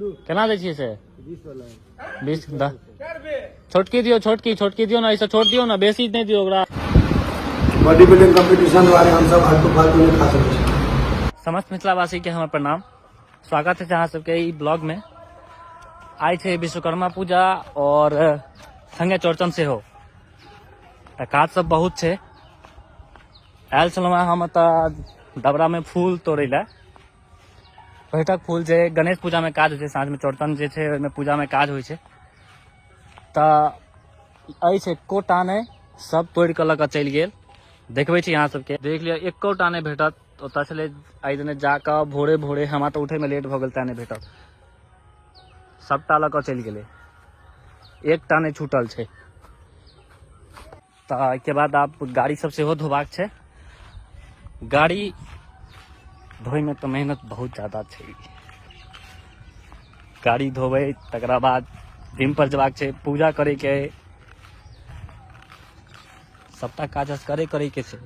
केना दै छियै से? 20 दह। छोटकी दियौ, छोटकी, छोटकी दियौ ने, एहिसँ छोट दियौ ने, बेसी नहि दियौ ओकरा। बॉडी बिल्डिंग कंपटीशन द्वारे हम सब आलतू फालतू नहीं खा सकै छी। समस्त मिथिलावासी के हमर प्रणाम, स्वागत है अहाँ सबके ई ब्लॉग में। आइ छै विश्वकर्मा पूजा और संगे चौड़चन सेहो, तऽ काज सब बहुत छै। आयल छलहुँ हेँ हम एतऽ डबरा में फूल तोड़ै लए, भरिटक फूल जे गणेश पूजा में काज होइ छै, साँझ में चौड़चन जे छै ओहिमे पूजा में काज होइ छै। तऽ एहिसँ एकोटा नहि, सब तोड़ि कऽ लऽ कऽ चलि गेल। देखबै छी अहाँ सबके, देख लिअ, एकोटा नहि भेटत। ओतऽ छलै एहि दिने जाकऽ भोरे भोरे, हमरा तऽ उठैमे लेट भऽ गेल तेँ नहि भेटल। सबटा लऽ कऽ चलि गेलै, एकटा नहि छूटल छै। तऽ एहिके बाद आब गाड़ी सब सेहो धोबाक छै। गाड़ी धोइमे तऽ मेहनत बहुत ज्यादा छै। गाड़ी धोबै, तकरा बाद जिम पर जेबाक छै, पूजा करैके, सबटा काज असगरे करैके छै।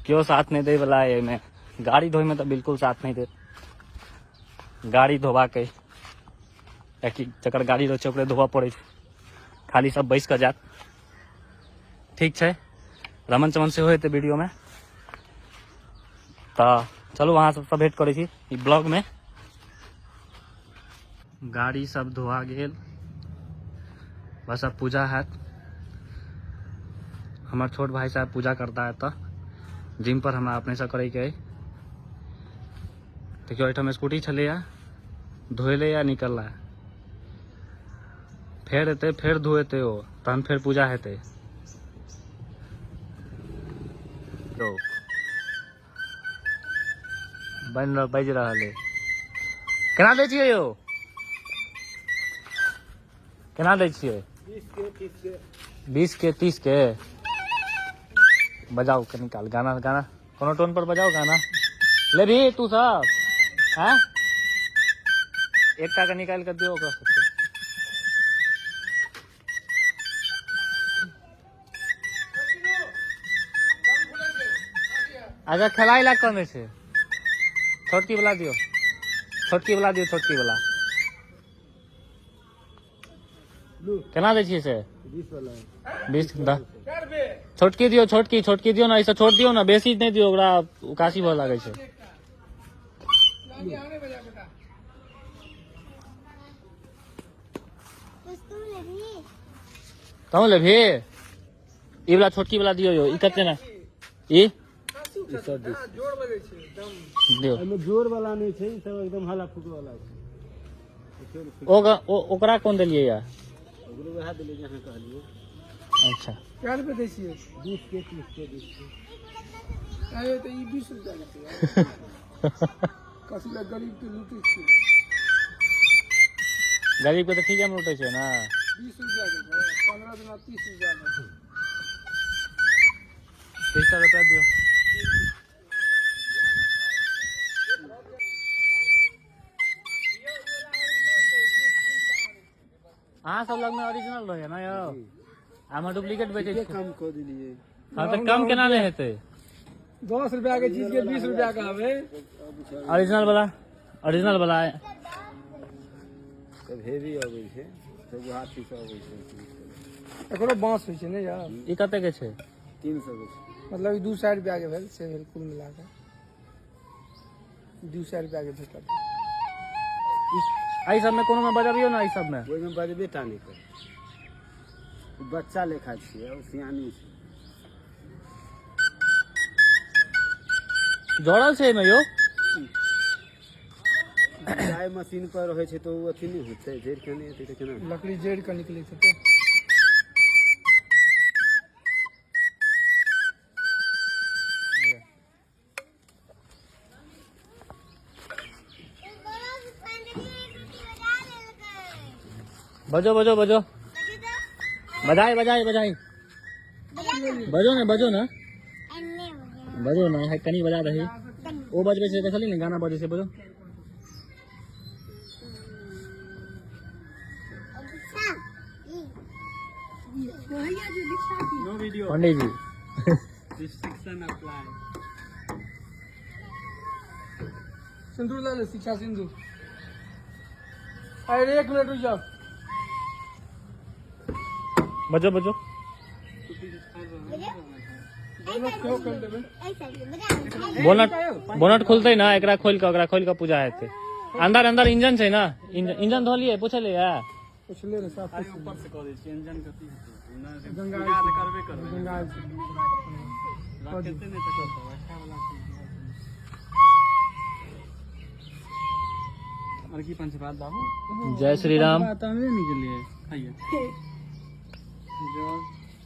केओ साथ नहि दै वला है एहिमे। गाड़ी धोइमे तऽ बिल्कुल साथ नहि देत। गाड़ी धोबाक अइ, कियाकि जकर गाड़ी रहै छै ओकरे धोबऽ पड़ै छै, खाली सब बैस कऽ जायत। ठीक छै, रमन चमन सेहो हेतै वीडियोमे। तऽ चलू अहाँ सबसँ भेंट करै छी ई ब्लॉगमे। गाड़ी सब धोआ गेल, बस अब पूजा हैत। हमर छोट भाई साहब पूजा करता है। तऽ जिम पर हमरा अपनेसँ करैके अइ। देखियौ, एहिठाम स्कूटी छलैए, धोएलै या निकलला, फेर एतै, फेर धोएतै ओ, तहन फेर पूजा हेतै। बनि बाजि रहल अइ। केना दै छियै यौ? केना दै छियै? 20 के 30 के। बजाउ कनी काल गाना, गाना कोनो टोन पर बजाउ गाना। लेबही तू सब? हैं, एकटा के निकालि कऽ दियौ ओकरा सबके। अच्छा, खेलाइ ला कमे छै। छोटकी वाला दियौ, छोटकी वाला दियौ, छोटकी वाला। केना दै छियै से? 20 दह। छोटकी दियौ, छोटकी, छोटकी दियौ ने, एहिसँ छोट दियौ ने, बेसी नहि दियौ ओकरा, उकासी भऽ लागै छै। तहूँ लेबही? ई वाला, छोटकी वाला दियौ यौ। ई कते ने ई दियौ। एहिमे जोर वाला नहि छै, ई सब एकदम हला फूक वाला छै। ओकरा कोन देलियै या? ओकरो वएह देलियै जे अहाँ कहलियै। अच्छा। कए रुपए दै छियै? 20 के, 30 के, 20 के। अरे तऽ ई 20 रुपआ के छै। कथी लए गरीब के लूटै छियै? गरीब के तऽ ठीके मे लूटै छै ने। 20 रुपआ के छै, 15 दिना 30 रुपआ के छै। 30 रुपया दियौ। अहाँ सब लगमे ओरिजिनल रहैया ने यौ? हम डुप्लीकेट बेचै छी। कम कऽ देलियै। हँ, तऽ कम केना नहि हेतै? 10 रुपआ के चीज के 20 रुपआ के आबै। ओरिजिनल वाला, ओरिजिनल वाला। सब हेवी अबै छै, सब गुवाहाटी से अबै छै। एकरो बांस होइ छै ने यार? ई कते के छै? 300 के छै। मतलब ई 200 रुपआ के भेल, से भेल कुल मिला कऽ 200 रुपआ के भेटल। एहि सबमे कोनो मे बजबियौ ने, एहि सबमे। ओहिमे बजबे टा नहि करै, बच्चा लेखा छियै, ओ सियानी छै। जोड़ल छै एहिमे यौ। चाय मशीन पर रहै छै तऽ ओ अथी नहि होतै, जड़ि के नहि हेतै तऽ केना? लकड़ी जड़ि कऽ निकलैत हेतै। बजो, बजो, बजो, बजाई, बजाई, बजाई, बजो ने, बजो ने, बजो ने। है, कनी बजा दही। ओ बजबै छै, देखली ने, गाना बजै छै। बजो। पंडीजी। सिन्दूर लऽ ले, शिक्षा सिन्दूर। अरे एक मिनट रुक जाओ। बजो बजो। बोनट बोनट खुलतै ना, एकरा खोल के ओकरा खोल के पूजा हेतै। अंदर अंदर इंजन छै ना, इंजन इंजन धोलिए पूछलिए। पूछले ने साफ। अरे ऊपर से कऽ दै छियै इंजन कथी हेतै? नहि, गंगा पूजा तऽ करबे करबै। गंगा रखेतै नहि तऽ करतै अच्छा वाला चीज। और की पंचपात बाबू? जय श्री राम। तमे नहि गेलियै खाइए जो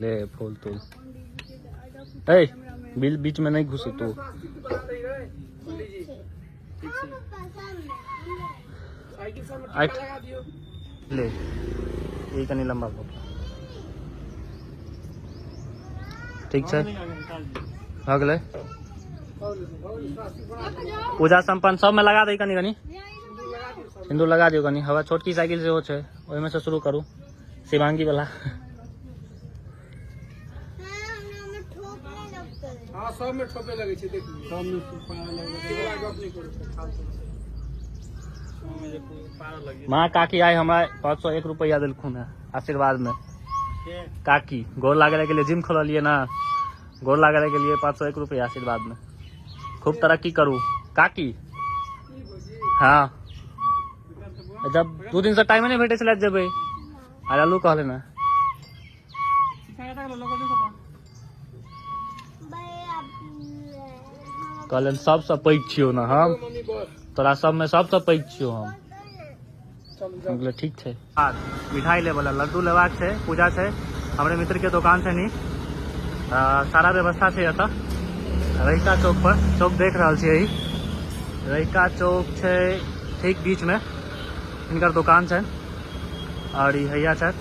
ले फूल तूल। ए बिल बीच में नहीं घुसू तू। साइकिल सब में आठ। लगा दियो। ले ई कनि लंबा भऽ गेल। ठीक छै, भऽ गेलै पूजा संपन्न। सबमे लगा दे कनि कनि सिन्दूर लगा दियौ कनि। हवा छोटकी साइकिल सेहो छै, ओहिमे से शुरू करू शिवांगी वाला। हाँ, सब में ठोपे लगे छै, देख लियो। सब में पारा लगै ई वाला गप नहीं करू फालतू। सबमे जे पारा लग माँ काकी आइ हमरा 501 रुपैआ देलखुन है आशीर्वाद में। के? काकी गोर लागे के लिए जिम खोललिए ना, गोर लागे के लिए 501 रुपैआ आशीर्वाद में। खूब तरक्की करू काकी। हाँ, जब 2 दिन से टाइम नहीं भेटे छलै जेबै आ लालू कहले ना। सिखा लोग देखो। कहलन सबसँ पैघ छियौ ने हम। मम्मी बस। तोरा सबमे सबसँ पैघ छियौ हम। चलू हम जाओ। कहलियै ठीक छै। आ मिठाई लेबऽ लए लड्डू लेबाक छै, पूजा छै। हमरे मित्र के दोकान छै नी, सारा व्यवस्था छै एतऽ रहिका चौक पर। चौक देख रहल छियै, ई रहिका चौक छै, ठीक बीच में हिनकर दोकान छै। और ई हैया छथि।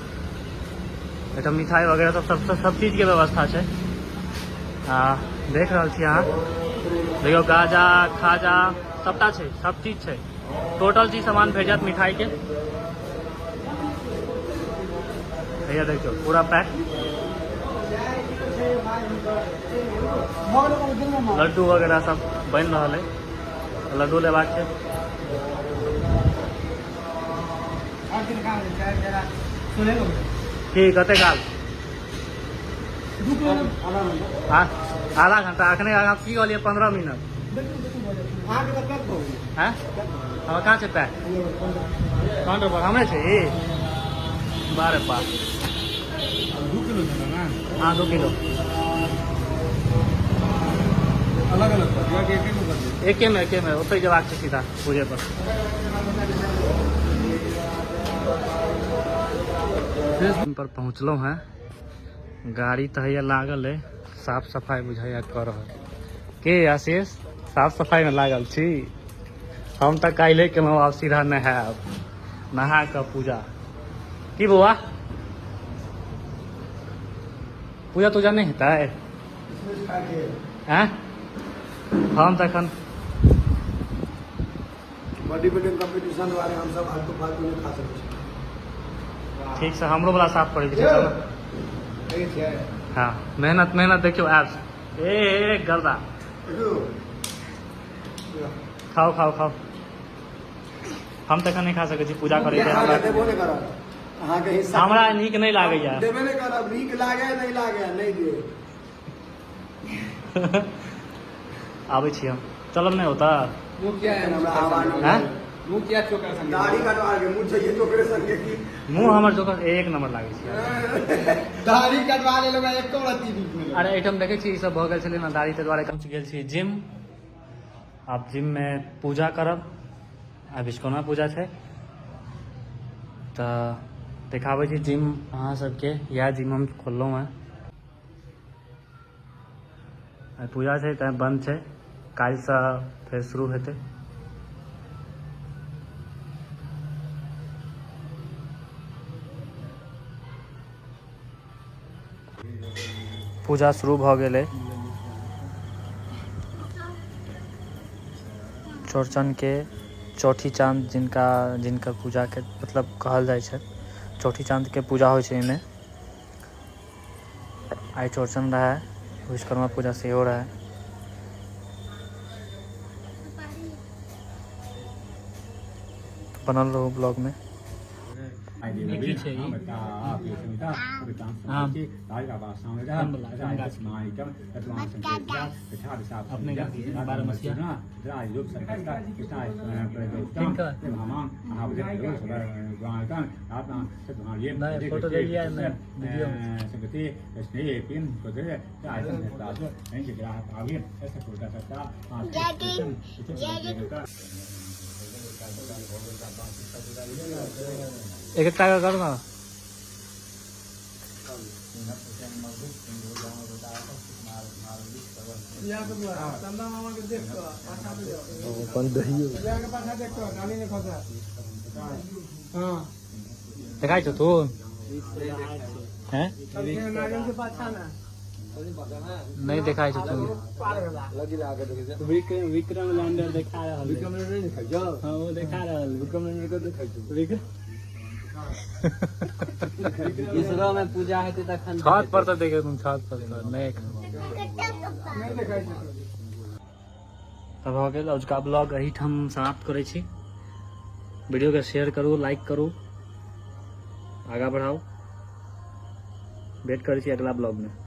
एहिठाम मिठाई वगैरह सब सब सब चीज के व्यवस्था छै। आ देख रहल छी अहाँ, देखियौ गाजा खाजा सबटा छै, सब चीज छै। टोटल चीज सामान भेट जायत मिठाई के। भैया देखियौ पूरा पैक लड्डू वगैरह सब बनि रहल है। लड्डू लेबाक छै। की कते काल? आधा घंटा? अखने अहाँ की कहलियै 15 मिनट? हैं, हमरा कहाँ छै पैक? काउंटर पर हमरे छै ई। बारे पा। 2 किलो छलै ने? हाँ, 2 किलो। अलग अलग कर दिया कि एक एक कर दिया? एके में, एके में। ओतहि जेबाक छै सीधा पूजे पर। पर पहुँचलहुँ हैं। गाड़ी तऽ हैया लागल है, साफ सफाई बुझाइया कर रहल के। आशीष, साफ सफाई में लागल छी? हम तऽ काल्हि केलहुँ, आब सीधा नहायब, नहा कऽ पूजा। की बौआ, पूजा तूजा नहि हेतै? आँय, हम तऽ एखन बॉडी बिल्डिंग कम्पीटिशन दुआरे हमसब आलतू फालतू नहि खा सकै छी। ठीक छै, हमरो वाला साफ करै के छै, चलो। ठीक छै। हाँ, मेहनत मेहनत देखियौ एब्स। ए ए गर्दा। देखियौ। खाओ खाओ खाओ। हम तऽ एखन नहि खा सकै छी, पूजा करै के अहाँके हमरा। देबो नहि करब अहाँके हिस्सा। हमरा नीक नहि लागैया। देबे नहि करब, नीक लागे नहि लागे, नहि दे। आबै छी हम, चलब नहि होता। मुँह किया है? हमरा आवाज नहि। हैं? मुँह किया चोकर संगे? दाढ़ी कटवा के मुँह चाहिए चोकरे संगे की। मुँह हमर जोकर एक नंबर लागै छै। दाढ़ी कटवा ले लोग एको रत्ती बीच में। अरे एहिठाम देखै छी, ई सब भऽ गेल छलै ने दाढ़ी, ताहि दुआरे। पहुँच गेल छी जिम। आब जिममे पूजा करब। आ विश्वकर्मा पूजा छै तऽ देखाबै छी जिम अहाँ सबके। इएह जिम हम खोललहुँ हेँ। आइ पूजा छै तैँ बन्द छै, काल्हिसँ फेर शुरू हेतै। पूजा शुरू भऽ गेलै। चौड़चनके चौठी चाँद जिनका जिनकर पूजाके मतलब कहल जाइ छै, चौठी चाँदके पूजा होइ छै एहिमे। आइ चौड़चन रहै, विश्वकर्मा पूजा सेहो रहै। बनल रहू ब्लॉगमे। ई की छै ई? आम। आम वला, आम गाछ। अपने गाछ के बारहमसिया। किनकर? नहीं, फोटो ले लिया है मैंने, वीडियो में। एक एक टाका कर ना। के बुआ चंदा मामा के देख कऽ पाछा पे जाओ। अपन दहियो के पाछा देख कऽ नाली ने खसा। हाँ। देखाइ छौ तू हैं? नारियल के पाछा ना। नहीं देखाइ छौ तू। विक्रम विक्रम लैंडर देखा रहल विक्रम लैंडर नहीं देखा जाओ। हां, वो देखा रहल विक्रम लैंडर के देखा छौ। इसरो में पूजा हेतै तखन। छत पर तऽ देखे तुम, छत पर तऽ नहीं। नहीं देखाइ छै। तऽ भऽ गेल, अजुका ब्लॉग एहिठाम समाप्त करै छी। वीडियोके शेयर करू, लाइक करू, आगाँ बढ़ाउ। भेट करै छी अगला ब्लॉगमे।